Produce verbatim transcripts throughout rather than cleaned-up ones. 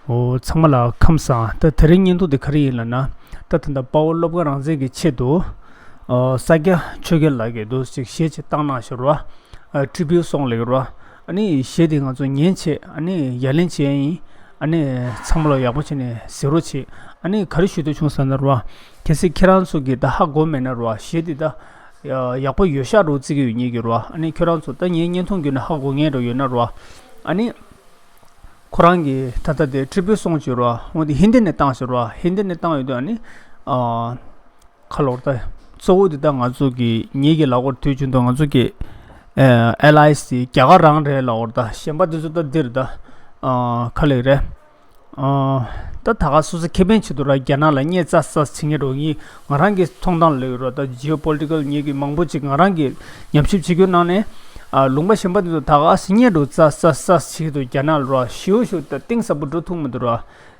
འོ་ཚང་མ་ལ་ཁམས་བཟང་། ད་དེ་རིང་བརྙན་ཐུང་དེ་ག་རེ་ཡིན་ལབ་ན། ད་ད་ལྟ་དཔའ་བོ་སློབ་དཀར་རང་བཙན་གྱི་ཆེད་དུ། ཨོ་ས་སྐྱ་ཆོས་རྒྱལ་ལགས་ཀྱིས་འདུག་ཅིག་གཞས་ཅིག་བཏང་གནང་ཞུ་རོགས། ཨ་ཊི་བིའུ་སོང་ལེགས་རོགས། ཨ་ནི་གཞས་དེ་ང་ཚོ་ཉན་བྱས་ཨ་ནི་ཡ་ལན་བྱས་ཡིན། ཨ་ནི་ཚང་མ་ལ་ཡག་པོ་བྱས་ནས་གཟིགས་རོགས་བྱེད། ཨ་ནི་ག་རེ་ཞུ་འདོད་བྱུང་ཟེར་ན་རོགས། གལ་སྲིད་ཁྱེད་རང་ཚོ་གིས་ད་ཧ་གོ་མེད་ན་རོགས། གཞས་དེ་ད་ཡག་པོ་ཡོད་ཤག་རོགས་བརྩི་གི་ཡོད་ངེས་ཀྱི་རོགས། ཨ་ནི་ཁྱེད་རང་ཚོ་ད་ངའི་བརྙན་ཐུང་བརྒྱུད་ནས་ཧ་གོ་མཁན་རོགས་ཡོད་ན་རོགས། ཨ་ནི། ཁོ་རང་གིས་ད་ལྟ་དེ་ཊི་བིའུ་སོང་བྱས་རོགས། འོ་དེ་ཧིན་དི་ནས་བཏང་བྱས་རོགས། ཧིན་དི་ནས་བཏང་ཡོད་དུས་ཨ་ནི། ཨ་ཁ་ལོར་ད། གཙོ་བོ་དེ་ད་ང་ཚོ་གི་ངེད་ཀྱི་ལག་པར་དུས་རྒྱུན་དུ་ང་ཚོ་གི་ཨ་ཨེ་ལ་ཡེ་སི་དེ་རྒྱ་གར་རང་རེད་ལབ་པ་རེད། ད་གཞན་པ་དེ་ཚོ་ད་འདིར་ད་ཨ་ཁ་ལེགས་རེད། ཨ་ད་ད་ག་སོ་སོ་ཁེ་ཕན་ཆེད་དུ་ར་རྒྱ་ནག་ལ་བརྙས་ཙག་ཙག་བྱེད་མཁན་རོགས། ངས་ང་རང་གི་མཐོང་སྟངས་ལ་ཡོད་རོགས། ད་ཇི་ཨོ་པོ་ལི་ཊི་ཀལ་ངེད་ཀྱི་མང་པོ་ཅིག་ང་རང་གི་ཉམས་ཞིབ་བྱེད་རྒྱུ་ནང་ནས། ཨ་ལུང་པ་གཞན་པ་དེ་ཚོ་ད་ག་སེ་བརྙས་འགྲོ་ཙག་ཙག་ཙག་བྱེད་ཀྱི་འདུག་རྒྱ་ནག་ལ་རོགས། ཞེའུ་ཞེའུ་ད་གཏིང་ཟབ་པོ་འགྲོ་ཐུབ་མི་འདུག་ར།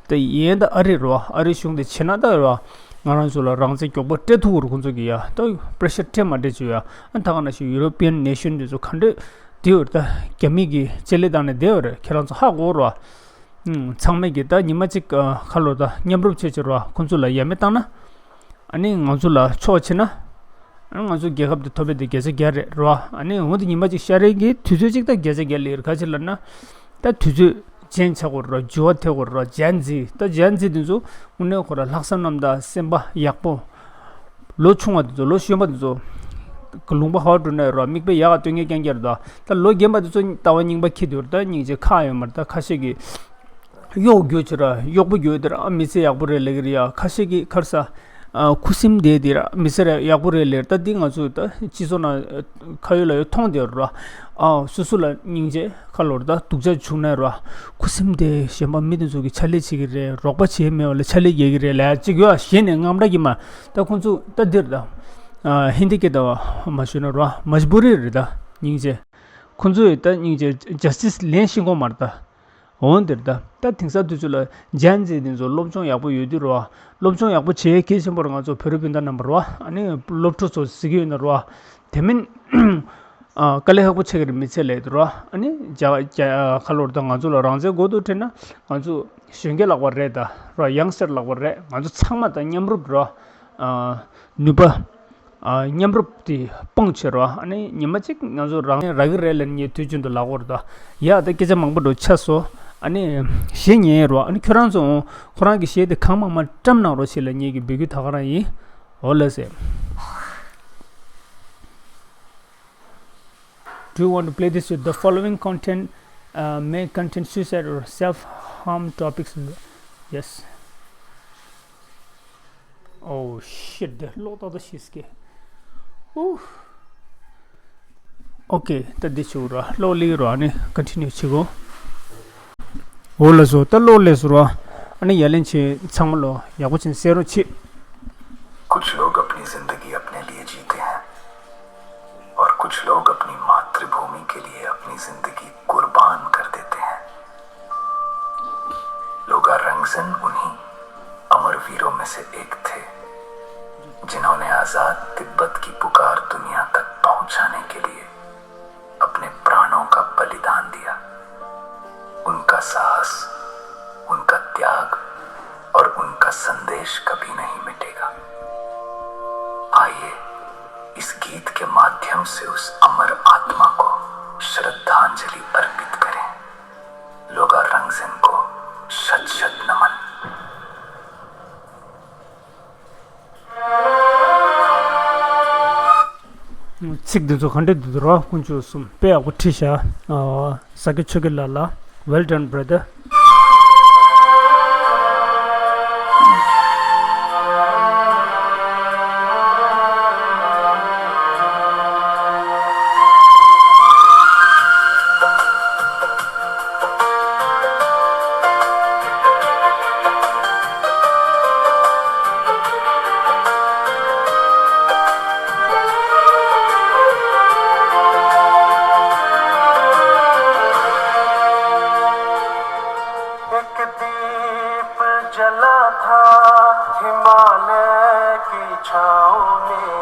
ད་ཡིན་ད་ཨ་རི་རོགས། ཨ་རི་གཞུང་དེ་བྱེད་ན་ད་རོགས། ང་རང་ཚོ་ལ་རང་བཙན་མགྱོགས་པོ་སྤྲད་ཐུབ་རོགས། ཁོང་ཚོ་གིས་ཡ་ད་པེ་རེ་ཤར་སྤྲད་མ་སྤྲད་བྱོས་ཡ། ཨ་ད་ག་ནང་བཞིན་ཡུ་རོ་པི་ཡན་ནེ་ཤན་དེ་ཚོ་ག་འདྲས་དེ་ཡོད་རེད། ད་རྒྱ་མི་གི་ལྕེ་ལེ་བཏང་ནས་བསྡད་ཡོད་རེད། ཁྱེད་རང་ཚོ་ཧ་གོ་རོགས། ཨུམ། ཚང་མས་ཀྱི་ད་ཉི་མ་གཅིག་ཨ་ཁ་ལོ་ད་མཉམ་རུབ་བྱེད་བྱེད་རོགས། ཁོང་ཚོ་ལ་ཡ་མེད་བཏང་ན། ཨ་ནི་ང་ཚོ་ལ་ཕྱོགས་ཕྱིན་ན། ཨ་ནི་ང་ཚོ་རྒྱལ་ཁབ་དེ་ཐོབ་པའི་དེ་བརྒྱ་ཆ་བརྒྱ་རེད་རོ། ཨ་ནི་འོན་ཏེ་ཉི་མ་གཅིག་ཤར་རེད་ཀྱི་དུས་ཚོད་གཅིག་ད་བརྒྱ་ཆ་བརྒྱ་ལེགས་རེད། ག་ཅི་ལབ་ན། ད་དུས་ཚོད་ཅན་ཆགས་དགོས་རོ། འགྱུར་བ་ཐེབས་དགོས་རོ། ཇན་ཛི། ད་ཇན་ཛི་དེ་ཚོ་དངོས་གནས་ཁོ་ར་ལྷག་བསམ་རྣམ་དག་སེམས་པ་ཡག་པོ། ལོ་ཆུང་བ་དེ་ཚོ་ལོ་གཞོན་པ་དེ་ཚོ། གི་ལུང་པ་ཧ་བ་འགྲོ་ནས་རོ། མིག་དཔེ་ཡག་ག་སྟོན་མཁན་རྐྱང་རྐྱང་རེད་ད། ད་ལོ་རྒན་པ་དེ་ཚོ་ལྟ་བ་རྙིང་པ་འཁྱེར་དུས་རེད། ད་སྙིང་རྗེ་ཁག་ཡོད་མ་རེད། ད་ཁ་ཤས་ཀྱིས། གཡོག་རྒྱུ་ཅི་ར་གཡོག་པོ་རྒྱུ་དེ་ར་མི་ཚེ་ཡག་པོ་རེད་ལབ་ཀྱི་རེད་ཡ། ཁ་ཤས་ཀྱིས་ཁར་ས། ཨ་ཁུ་སིམ་དེ་དེ་ར་མི་ཚེ་ར་ཡག་པོ་རེད་ལབ། ད་འདི་ང་ཚོ་ད་སྤྱི་ཚོགས་ནང་ཁ་ཡོད་ལག་ཡོད་མཐོང་དེ་ར། ཨ་སོ་སོ་ལ་སྙིང་རྗེ་ཁ་ལོར་ད་སྡུག་ཅག་བྱུང་ན་ར། ཁུ་སིམ་དེ་གཞན་པ་མི་དེ་ཚོ་གི་ཕྱག་ལས་བྱེད་ཀྱི་རེད། རོགས་པ་བྱེད་མེད་པ་ལ་ཕྱག་ལས་རྒྱག་གི་རེད་ལབ་ཅིག་ཡོད། གཞན་ནས་རྔམ་དྲག་གི་མ། ད་ཁོང་ཚོ་ད་འདིར་ད། ཨ་ཧིན་དི་སྐད་ད་མ་ཞུ་ན་ར་མཇ་བུ་རི་རེད། ད་སྙིང་རྗེ་ཁོང་ཚོས་ད་སྙིང་རྗེ་ཇ་སི་ཊི་སི་ལེན་ཤེས་ཀྱི་མ་རེད་ད། འོན་ཏེ་ད་ད་དེང་སང་དུས་ཚོད་ལ་ཇན་ཛི་དེ་ཚོ་སློབ་སྦྱོང་ཡག་པོ་ཡོད་དུས་རོ། སློབ་སྦྱོང་ཡག་པོ་བྱེད་ཡས་གལ་ཆེན་པོ་རེད། ང་ཚོ་བོད་རིགས་སྤུན་ཟླ་རྣམ་པ་རོ། ཨ་ནི་སློབ་ཕྲུག་ཚོ་གཟིགས་ཀྱི་ཡོད་ན་རོ། དེ་མིན། ཨ་དཀའ་ལས་ཁག་པོ་ཆགས་ཀྱི་རེད། མི་ཚེ་ལས་དུ་རོ། ཨ་ནི་རྒྱ་རྒྱ་ཁ་ལོར་ད་ང་ཚོ་ལ་རང་བཙན་དགོས་འདུག་དྲན་ན། ང་ཚོ་གཞོན་སྐྱེས་ལག་པ་རེད་ད་རོ། ཡང་སི་ཊར་ལག་པ་རེད། ང་ཚོ་ཚང་མ་ད་མཉམ་རུབ་རོ། ཨ་ནུས་པ། ཨ་མཉམ་རུབ་དེ་སྤུངས་བྱེད་རོགས། ཨ་ནི་ཉི་མ་གཅིག་ང་ཚོ་རང་རག་གི་རེད་ལབ་ངས་དུས་རྒྱུན་དུ་ལབ་ཀྱི་ཡོད་རེད་ད། ཡ་ད་སྐད་ཆ་མང་པོ་འགྲོ་ཆགས་སོང་། ཨ་ནི་གཞས་ཉན་རོགས། ཨ་ནི་ཁྱོད་རང་ཚོ་ཁོ་རང་གི་གཞས་དེ་གང་མང་མང་བཀྲམ་གནང་རོགས་ཞེས་ལབ་ངས་ཀྱི་འབོད་སྐུལ་ད་ག་རང་ཡིན། འོ་ལགས་སེ། Do you want to play this? The following content uh, may contain suicide or self-harm topics. Yes. Oh shit, དེ་ཀློག་ཏག་ཏག་ཤེས་ཀྱི། ཨུ། ཨོ་ཀེ། ད་འདི་ཆུ་ར་ཀློག་ལེགས་ར་ཨ་ནི་ཀོན་ཊི་ནིའུ་བྱེད་གོ། འོ་ལགས་སོ། ད་ཀློག་ལེགས་སོ་ར། ཨ་ནི་ཡ་ལན་ཆེ་ཚང་མ་ལོ་ཡག་པོ་ཅན་གསན་རོགས་བྱེད། कुछ लोग अपनी जिंदगी अपने लिए जीते हैं और कुछ लोग अपनी मातृभूमि के लिए अपनी जिंदगी कुर्बान कर देते हैं। लोगारंगजन उन्हीं अमर वीरों में से एक थे, जिन्होंने आजाद तिब्बत की पुकार दुनिया तक पहुंचाने के लिए अपने प्राणों का बलिदान दिया। उनका साहस, उनका त्याग और उनका संदेश कभी नहीं मिटेगा। आइए, इस गीत के माध्यम से उस अमर आत्मा को श्रद्धांजलि अर्पित करें। लोगारंगजन को शत शत नमन। ཚིག་འདི་ཚོ་ག་འདྲ་འདུག་ར། དཀོན་མཆོག་གསུམ་དཔེ་ཡག་པོ་བྲིས་ཤག་ཨ་ས་སྐྱ་ཆོས་རྒྱལ་ལགས་ལ། Well done, brother. एक दीप जला था हिमालय की छाँव में,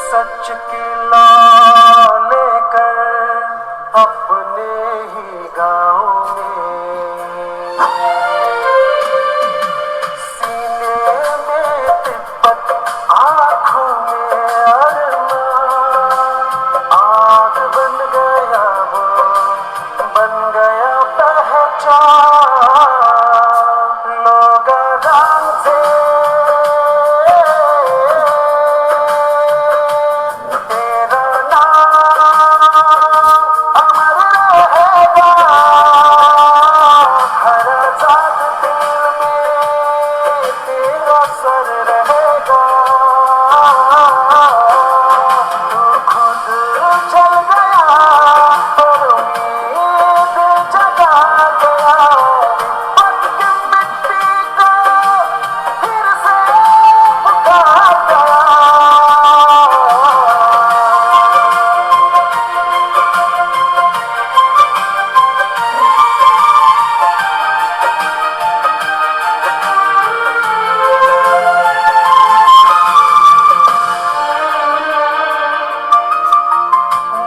सच की लौ लेकर अपने ही गाँव में। लोग राम से तेरा नाम अमर रहेगा, हर आजाद दिल में तेरा सर रहेगा। तू खुद चल गया पर उम्मीद जगा गया, पट के मिट्टी को फिर से पुकार गया।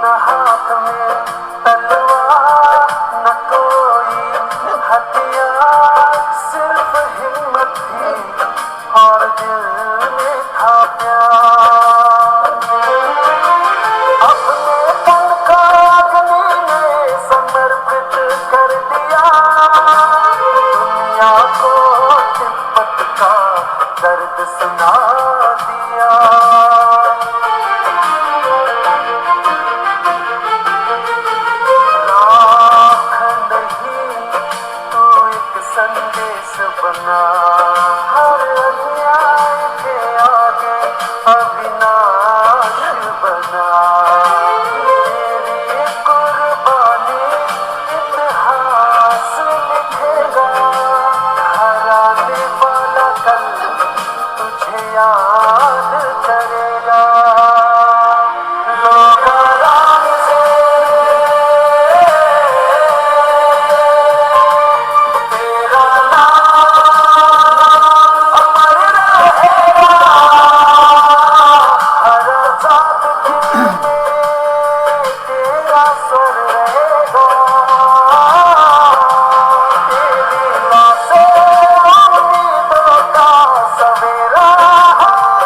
न हाथ में तलवार, न कोई हथियार, सिर्फ हिम्मत थी और दिल में था प्यार। अपने तन का अग्नि में समर्पित कर दिया, दुनिया को तिब्बत का दर्द सुना दिया। राख नहीं, तू एक संदेश बना, हर अन्याय के आगे अविनाश बना। तेरी कुर्बानी इतिहास लिखेगा, हर आने वाला कल तुझे याद करेगा। लोग राम से तेरा नाम अमर रहेगा, हर आजाद दिल में तेरा स्वर रहेगा। तेरी लाशें उम्मीदों का सवेरा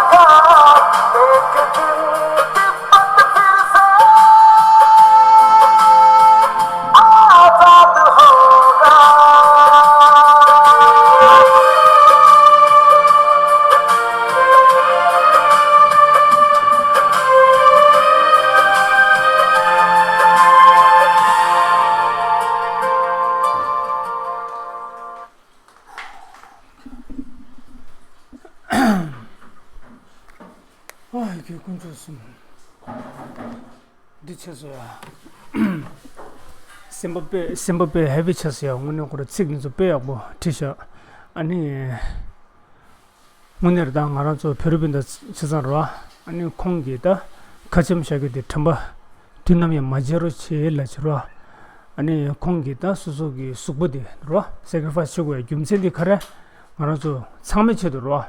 होगा, एक दिन तिब्बत फिर से आजाद होगा। ཨ་ཁྱོད་དཀོན་མཆོག་གསུམ། འདི་ཆེ་སོ་ཡ། སེམས་པ་དཔེ་སེམས་པ་དཔེ་ཧེ་བི་ཆགས་སོ་ཡ། དངོས་གནས་ཁོ་ར་ཚིག་འདི་ཚོ་དཔེ་ཡག་པོ་བྲིས་ཤག་ཨ་ནི། དངོས་གནས་རེད་ད། ང་རང་ཚོ་བོད་རིགས་སྤུན་ཟླ་ཆ་ཚང་རེད་བ། ཨ་ནི་ཁོང་གིས་ད་ཁ་ཆེམས་བཞག་རྒྱུ་དེ་དྲན་པ་དུས་ནམ་ཡང་མ་བརྗེད་རོགས་བྱེད་ལབ་བྱས་རེད་བ། ཨ་ནི་ཁོང་གིས་ད་སོ་སོ་གི་གཟུགས་པོ་དེ་རེད་བ། སེ་ཀ་རི་ཕའི་སི་བྱེད་དགོས་ཡ་རྒྱུ་མཚན་དེ་ག་རེ། ང་རང་ཚོ་ཚང་མའི་ཆེད་དུ་རེད་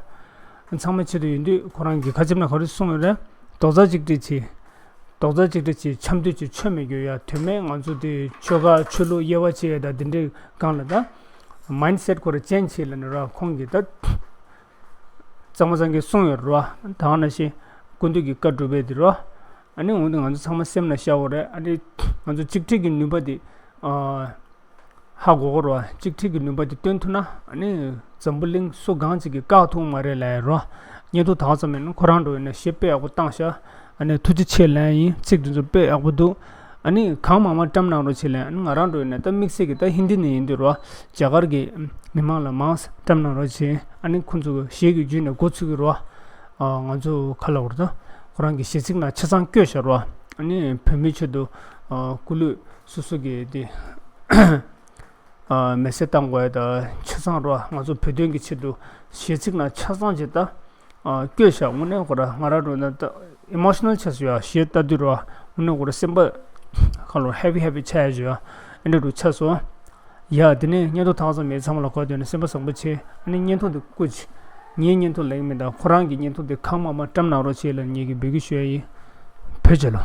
བ། ཚང་མའི་ཆེད་དུ་ཡིན་དུས་ཁོ་རང་གིས་ཁ་ཆེམས་ནང་ག་རེ་གསུངས་ཡོད་རེད། རྡོག་རྩ་གཅིག་སྒྲིལ་བྱེད། རྡོག་རྩ་གཅིག་སྒྲིལ་བྱེད། འཆམ་མཐུན་བྱེད། ཆོས་མེད་རྒྱུ་ཡ། དོན་མེད་ང་ཚོ་དེ་ཆོལ་ཁ་ཆོས་ལུགས་དབྱེ་བ་ཕྱེ་ཡ་ད་དེ་འདྲའི་སྒང་ལ་ད། མའིན་སེཊ་ཁོ་ར་ཅེན་ཇི་བྱེད་ལབ་ནས་ར་ཁོང་གིས་ད། གཙང་མ་ཚང་གིས་གསུངས་ཡོད་རེད་བ། ད་ག་ནང་བཞིན་སྐུ་མདུན་གྱི་བཀའ་སྒྲུབ་པའི་དེ་རེད་བ། ཨ་ནི་འོན་ཏེ་ང་ཚོ་ཚང་མ་སེམས་ལ་ཤར་བ་རེད། ཨ་ནི་ང་ཚོ་གཅིག་སྒྲིལ་གྱི་ནུས་པ་དེ་ཨ་ཧ་གོ་གི་རེད་བ། གཅིག་སྒྲིལ་གྱི་ནུས་པ་དེ་བཏོན་ཐུབ་ན་ཨ་ནི་འཛམ་བུ་གླིང་སུ་གང་ཅིག་གིས་བཀག་ཐུབ་མ་རེད་ལབ་ཡ་རེད་བ། བརྙན་ཐུང་ད་ག་ཙམ་མེད་ན་ཁོ་རང་འགྲོ་ཡིན་ན་གཞས་དཔེ་ཡག་པོ་བཏང་ཤག་ཨ་ནི་ཐུགས་རྗེ་ཆེ་ལབ་ཡ་ཡིན། ཚིག་དེ་ཚོ་དཔེ་ཡག་པོ་འདུག་ཨ་ནི་གང་མང་མང་བཀྲམ་གནང་རོགས་བྱེད་ལབ། ཨ་ནི་ང་རང་འགྲོ་ཡིན་ན་ད་དམིགས་བསལ་གྱི་ད་ཧིན་དི་ནས་ཡིན་དུས་རོ། རྒྱ་གར་གྱི་མི་མང་ལ་མང་ཙམ་བཀྲམ་གནང་རོགས་བྱེད། ཨ་ནི་ཁོང་ཚོ་གི་གཞས་ཀྱི་བརྒྱུད་ནས་འགོ་ཚུགས་ཀྱི་རོ། ཨ་ང་ཚོ་ག་ལབ་དགོས་རེད་ད། ཁོ་རང་གི་གཞས་ཚིག་ནང་ཆ་ཚང་བཀོད་བཞག་རོ། ཨ་ནི་བོད་མིའི་ཆེད་དུ་ཨ་སྐུ་ལུས་སོ་སོ་གི་དེ་ཨ་མེ་སྲེག་བཏང་དགོས་ཡ་ད་ཆ་ཚང་རོ། ང་ཚོ་བོད་དོན་གྱི་ཆེད་དུ་གཞས་ཚིག་ནང་ཆ་ཚང་ཅིག་ད། ཨ་བཀོད་བཞག་དངོས་གནས་ཁོ་ར་ང་རང་འགྲོ་ན་ད་ཨི་མོ་ཤི་ནལ་ཆགས་སོང་ཡ། གཞས་ལྟ་དུས་ར་དངོས་གནས་ཁོ་ར་སེམས་པ་ཁ་ལོ་ཧེ་བི་ཧེ་བི་ཆགས་ཡ་ཞུ་ཡ། ཨེ་འདྲ་འདྲ་ཆགས་སོང་ཡ། དེ་ནས་བརྙན་ཐུང་ད་ག་ཙམ་མེད། ཚང་མ་ལ་གོ་དོན་ནས་སེམས་པ་བཟང་པོ་བྱེད། ཨ་ནི་བརྙན་ཐུང་དེ་སྐུ་མཁྱེན། ངའི་བརྙན་ཐུང་ལེགས་མིན་དང་ཁོ་རང་གི་བརྙན་ཐུང་དེ་གང་མང་མང་བཀྲམ་གནང་རོགས་བྱེད་ལ་ངེད་ཀྱི་འབོད་སྐུལ་ཞུ་ཡ་ཡིན། བོད་རྒྱལ་ལོ།